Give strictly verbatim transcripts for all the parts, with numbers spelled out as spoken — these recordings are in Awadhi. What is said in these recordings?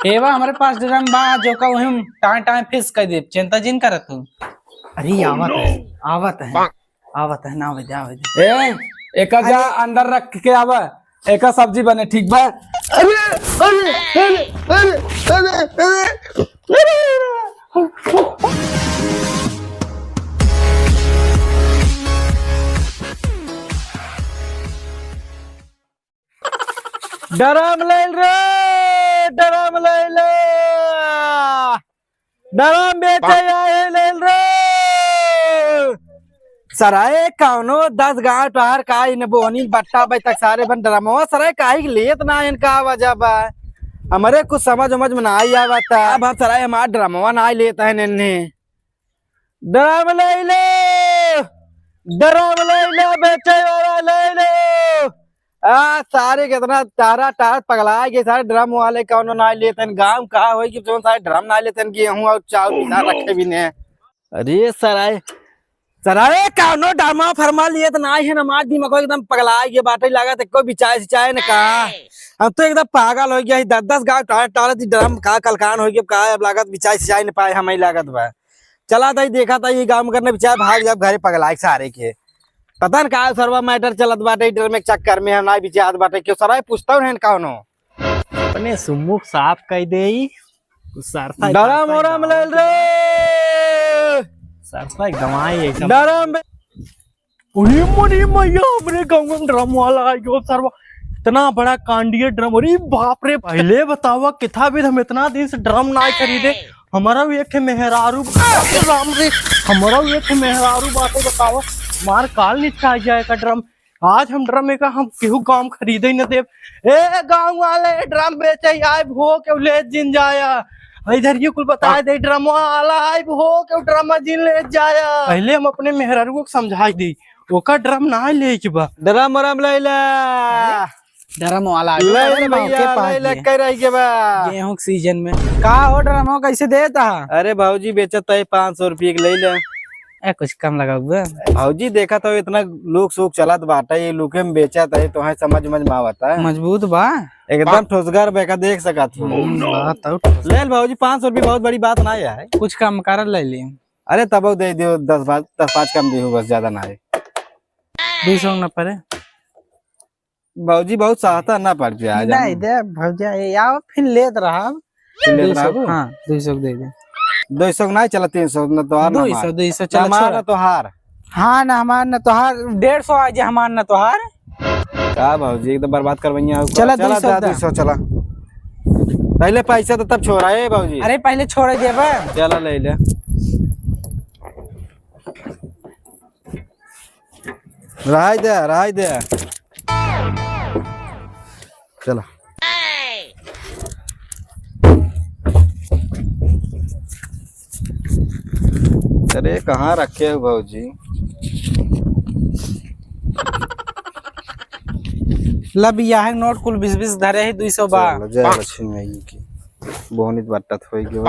एवा हमरे पास ड्रम बा, जो का उहिम टाँय टाँय फिस कइ देब, चिंता जिन करत तू। अरे, आवत है, आवत है, आवत है, ना आवे दे, आवे दे। ए, एका जा, अंदर रख के आवा, एका सब्जी बने, ठीक बा? अरे, अरे, अरे। ड्रम ले ले रे, ड्रम ले ले, ड्रम बेचे आए ले ले रे। सराय कौनो दस गाँव टोहार का इन बोहनी बट्टा बे तक सारे बन ड्रमवा सराय काहे के लेत ना इनका वजह बा। हमरे कुछ समझ उमझ में ना आई आवता। अब हम सराय हमार ड्रमवा ना लेत है इन्हें। ड्रम ले ले, ड्रम ले ले, बेचे वाला ले ले। आ, सारे कितना टारा टार पगला गए, सारे ड्रम वाले कौनो ना लेते हैं। गाँव का होई कि जो सारे ड्रम ना लेते हैं, गेहूं और चावल की सारे रखे भी ने। अरे सराय, सराय कौनो ड्रामा फरमा लिए तो ना है ना, हमार दिमाग एकदम पगला गए बाटे, लागत एको बिचाय सिचाय ने का। हम तो एकदम पागल हो गया, दस दस गाँव टार टार ड्रम का कलकान हो गया, का अब लागत बिचाय सिचाय ने पाए, हमें लागत बा। चला ताई, देखा ताई, ये गाँव में करने बिचार भाग जाब घरे पगलाइक सारे के। पता न का सरवा मैटर चलत बाटे, ड्रम के चक्कर में हम ना बिचारत बाटे, क्यों सराय पूछता हूँ कौनो। अपने सुमुख साफ कह दे, सरसा डरा मोरा मिलल रे। सरसा गवाई ऐसा। डरा में उरी मोरी मैया, हमरे गाँव में ड्रम वाला आ गयो सरवा, इतना बड़ा कांडिया ड्रम। अरे बाप रे, पहले बतावा कितना भी हम इतना दिन से ड्रम ना खरीदे। हमारा भी एक ठे मेहरारू, राम रे, हमारा भी एक ठे मेहरारू बाटे बतावा, मार काल निचका जाए का ड्रम। आज हम ड्रम में का हम केहू काम खरीदे ही न देब। ए गाँव वाले, ड्रम बेचे आए भो के ले जिन जाया। इधर ये कुल बताए दे, ड्रम वाला आए भो के ड्रम जिन ले जाया। पहले हम अपने मेहरारू को समझाई दी। ओका ड्रम ना ले के बा। ड्रम व्रम ले ले। अरे, ड्रम वाला आगे ले पड़े ले ना, भैया, ओके पास ले ले, में। कह रही के बा। गेहूं के सीजन में। का हो ड्रम हो, कैसे देता? अरे भौजी बेचत है पाँच सौ रुपये के, ले ले। ए, कुछ कम लगाओ बे। भौजी देखा तो इतना लूक सूक चलत बाटे, ये लूके में बेचत है, तो है समझ उमझ में आवत है। मजबूत बा। एकदम ठोसगर बेका देख सकत हो। हम्म, बात तो ठोस। ले ले भौजी, पाँच सौ रुपये बहुत बड़ी बात ना है। कुछ कम कर ले ली। अरे तब दे दियो, दस पाँच, दस पाँच कम दियो, बस ज्यादा ना है। दुई सौ न परे। भौजी बहुत सस्ता ना पड़ जाए, नहीं जानो। दे भौजी, ये आओ फिर लेत रहब। फिर लेत दुई सौ, रहबू? हाँ, दुई सौ दे दे। दुई सौ नहीं चला, तीन सौ न तोहार ना दुई सौ, हमार। दुई सौ, ना चला, हमार छोड़ा। ना तोहार। हाँ, ना हमार ना तोहार, डेढ़ सौ आ जाए, हमार ना तोहार। का भौजी एकदम बर्बाद करवैया हो। चला, चला, दुई सौ जा, दा। दुई सौ चला। पहले पैसा तो तब छोड़ा ए भौजी। अरे पहले छोड़ दे बे। चला ले ले। रहाई दे, रहाई दे। चला। अरे, कहाँ रखे हो भौजी? लब, यह नोट कुल बीस बीस धरे है, दुई सौ बा। चल, जय लक्ष्मी माई की, बोहनित बाटत होई गयो।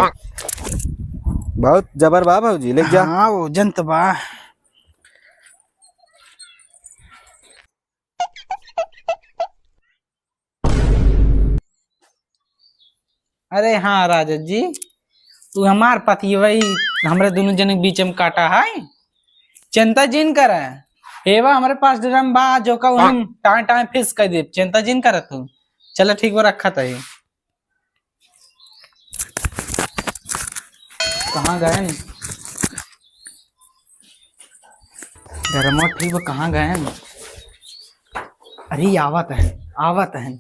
बहुत जबर बा भौजी, ले जा। हाँ, वजन त बा। अरे हाँ राजा जी, तू हमार पतियवई हमरे दुनू जने के बीच में काटा है। चिंता जिन कर, एवा हमरे पास ड्रम बा, जो का उहम टाँय टाँय फिस कर देब। चिंता जिन कर तू। चला ठीक बा, रखा ताई। कहाँ गए? ड्रमवा ठीक बा, कहाँ गए? अरे, आवत है, आवत है,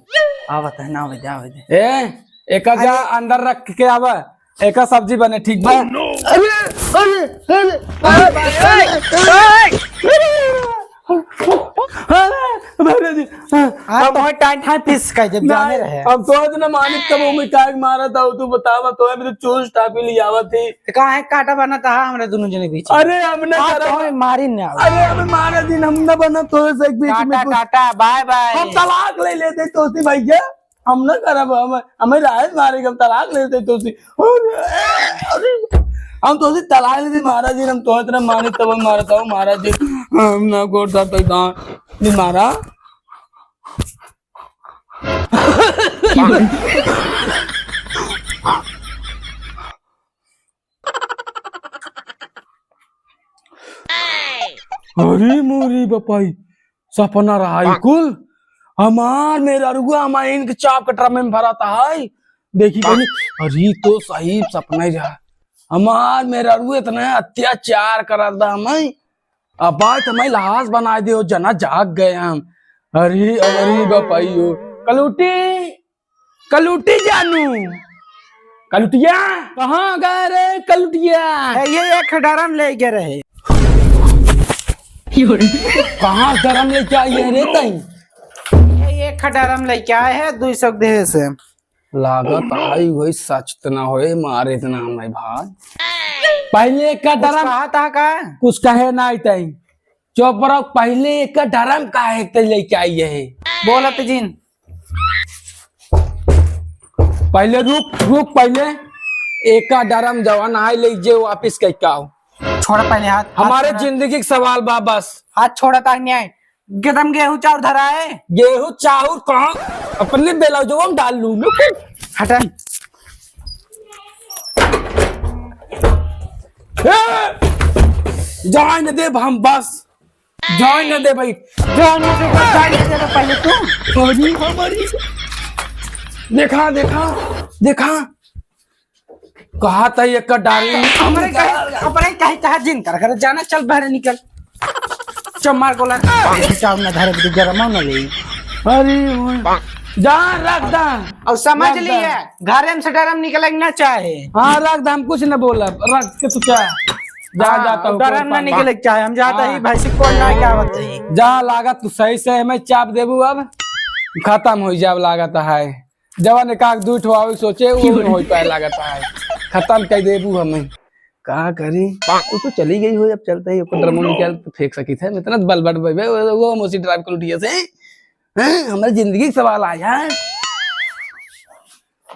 आवत है, ना आवे दे, आवे दे। ए, एका जा, अरे। अंदर रख के आवा, एका सब्जी बने, ठीक बा? अरे, अरे, अरे, अरे, अरे, अरे, अरे, अरे, अरे, अरे, अरे, अरे, आज हम तो टाइम टाइम पीस कर जब जाने नहीं, रहे। हम तो इतना मानिक तब हमें काहे मारा था, तू बतावा, तो हमें तो चोंच टापी ले आवा थी। तो कहाँ है काटा बना था हमरे दोनों जने बीच में? अरे, हमने आप करा तो हमें मारी ना। अरे, हमें मारा दिन हम ना बना तो से एक बीच में टाटा, कुछ। Tata, bye bye. हम तलाक ले लेते तो सी भैया, हम ना करब, हम, हमें राहत मारे के हम तलाक ले लेते तो सी। अरे, अरे, हम तो सी तलाक लेते महाराज जी, हम तो इतना मानिक तब हम मारा था महाराज जी, हम ना गोड़ था तो दां, नहीं मारा। अरे मोरी बपाई, सपना रहा है कुल। हमार मेहररुआ हमार इनके चाप के ड्रम में भरात है। देखी कहीं, अरे तो सही सपना ही रहा। हमार मेहररुआ इतना अत्याचार करत बा हमें। अब बात हमें लाश बनाए दे हो, जना जाग गए हम। अरे, अरे बपाई हो। कलूटी, कलूटी जानू, कलूटिया। कहाँ गए रे कलूटिया? ए, ये एक ड्रम ले गए रहे। कहाँ ड्रम लेके आई है रे तई? ये एक ड्रम लेके आए हैं, दुई सौ देहे से। लागत आई वही सच त ना होए, मारे इतना हमें भाग। पहले का कुछ ड्रम कहा था का? कुछ कहे ना आई तई। चुप रहो, पहले एक ड्रम काहे के लेके आई है? बोलत जिन। पहले रुक, रुक, पहले एक ड्रम जवन आए ले जे वापिस कह के आओ। छोड़ा पहले हाथ, हाथ हमारे छोड़ा। जिंदगी के सवाल बा बस। हाथ छोड़ा ता न्याय। गदम गेहूं चाउर धरा है। गेहूं चाउर कहाँ? अपने बेलाउजवा में डाल लूं मैं। हटन। ए! जाए न देब हम बस। जाए न देब भाई। जाए न देब, जाए न देब पहले तू। अरे हमारी। देखा, देखा, देखा। कहा था ये कर डाली। हमरे कहे, अपने कहे, कहा जिन कर, कर जाना, चल बाहर निकल। चल मार गोला। चाउर ना धरे, तू गरम ना ले। अरे ओए। जा रख दा। और समझ रख दा। लिए, घरे में से ड्रम निकले के ना चाहे। हाँ, रख दा, हम कुछ न बोलब, रख के तू क्या? जा, हाँ, जा, तो ड्रम कोई ना पानी। निकले के चाहे, हम जाता हाँ। ही, भैंसी कोन ना क्या होता ही। जा, लागत तू सही से हमें चाप देबू अब, खत्म हो जाब लागत है। जवन एक आध दुई ठो आवे सोचे, वो न हो पाए लागत है, खत्म कर देबू हमें। का करी? वो तो चली गई हो, अब चलते ही ओकर ड्रम निकाल के फेंक सकित है। इतना बल बट बे, वो, वो मोसी ड्राइव कर उठिए से। हैं? हमारी जिंदगी के सवाल आ यार।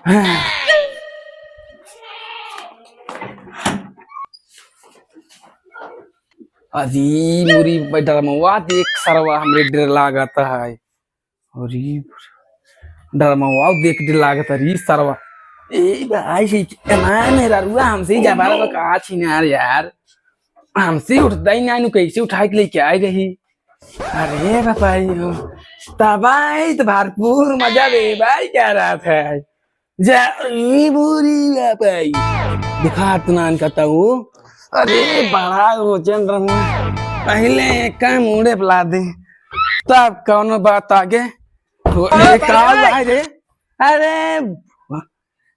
हैं? अजी मुरी ड्रमवा देख सरवा हमरे डर लागत है। अरे, डरमवा देख डर लागत, अरे, सरवा। ए, भाई, से, ए, मार मेहररुआ, हमसे ही जबार बा, का छिनार यार। हमसे उठता ही ना, नु कैसे उठा के लेके आए रही। अरे, बापाई हो, तबाही तो भरपूर मजा दे, भाई, क्या रात है। जा, ई बुरी बात आई। देखा, तुनान कहता हूँ। अरे, बड़ा वजन रहा। पहले एक काम मुड़े पे ला दे, तब कौनो बात आगे। तो अरे, एक काम अरे। आए रे। अरे,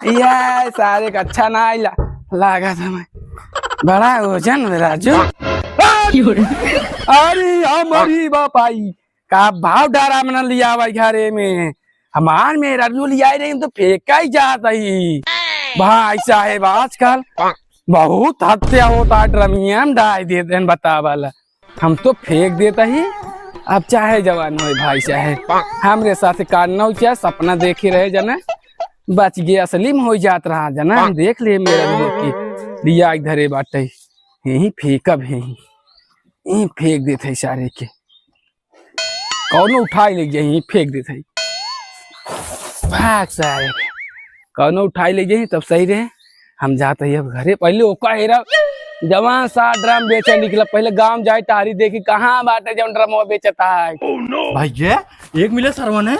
ये सारे का अच्छा ना आइला। लागा था मैं। बड़ा वजन में राजू। अरे, हमारी बाप आई। का भाव डराम न लियावै घरे में। हमार मेहरारू लियाई रही तो फेंका ही जात ही। भाई साहेब, आजकल बहुत हत्या होता है, ड्रमिया में डाल देते हैं बतावल। हम तो फेंक देता ही, अब चाहे जवान होए भाई साहेब, हमरे साथ कान न उचिया, सपना देखे रहे जना, बच गया असली में हो जात रहा जना। हम देख लिए मेहरारू लोग की लिया एक धरे बाटे, यहीं फेंकब है, यहीं फेंक देते हैं सारे के। कौनो उठाई ले जाई, फेंक देत हई। भाग सारे। कौनो उठाई ले जाई, तब सही रहे। हम जात हई अब घरे। पहले ओका हेरा, जवान सा ड्रम बेचे निकला। पहले गांव जाए, टहरी देखी, कहाँ बाटे जौन ड्रमवा बेचता है। भैया, एक मिले सरवा ने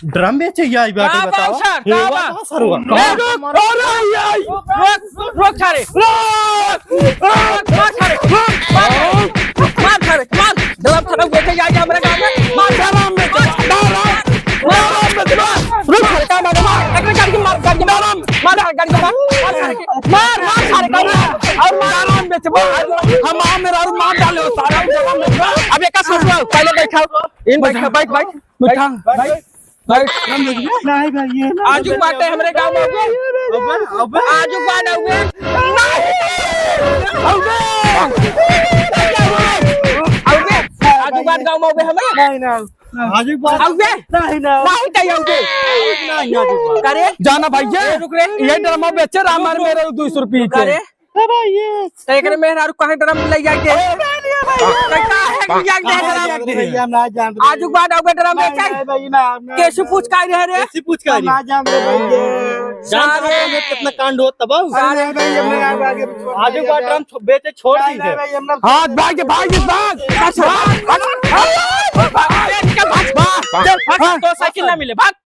ड्रम बेचे आई बाटे, का बताओ। बा सर, का बा? सरवा। ए, रुक, अरे, आई, आई। रुक, रुक, सारे। रुक, रुक, मार सारे, मार, मार सारे, मार। ड्रम सारे बेचे जाए हमरे गांव में। मार। ड्रम बेचे, ड्रम, ड्रम बेचे, मार। रुक सारे, का मार, मार। एकरे गाड़ी के मार, गाड़ी के मार। मार सारे, गाड़ी के मार। मार सारे, मार, मार सारे, का मार। और मार। ड्रम बेचे, मार। हम आम में और मार डाले हो सारे, ड्रम बेचे। अब एक ससुरा, पहले बैठाओ। इन बैठा, बैठ, बैठ। बैठा, बैठ। नहीं भाई, ये ना। आजू बाटे हमरे गांव में अउबे। अउबे, अउबे। आजू बाटे अउबे। नहीं। अउबे। अउबे। आजू बाटे गांव में अउबे हमरे। नहीं ना। आजू बाटे। अउबे। नहीं ना। नहीं चाहिए अउबे। नहीं, आजू बाटे। करे। जाना भाई, ये ए, रुक रे। ये ड्रमवा बेचे रहा हमारे मेरे दो सौ रुपये के। करे। ए भाई, ये तो एकरे मेहरारू कहे ड्रम ले जाके। ए, नहीं, नहीं, भाई, ये कैसा है कि जाके हाँ, ड्रम? भैया, हम ना जान रहे। आजू बाटे अउबे ड्रम नहीं, बेचे। नहीं, भाई, ना, ना, कैसे ना। पूछ का रहे रे? कैसे पूछ का हम रहे? ना जान रहे, भाई, ये। जानत हो, गाँव में कितना कांड होत बा। अरे नहीं भाई, हम लोग आगे, आगे छोड़ आजू दिया का गया। ड्रम छो-, बेचे छोड़ नहीं, दी नहीं थे। भाई, हम लोग हाँ, भाग, भाग, भाग, भाग, भाग, भाग, भाग, भाग, भाग, भाग। चल, भाग, हाँ। तो साइकिल ना मिले, भाग।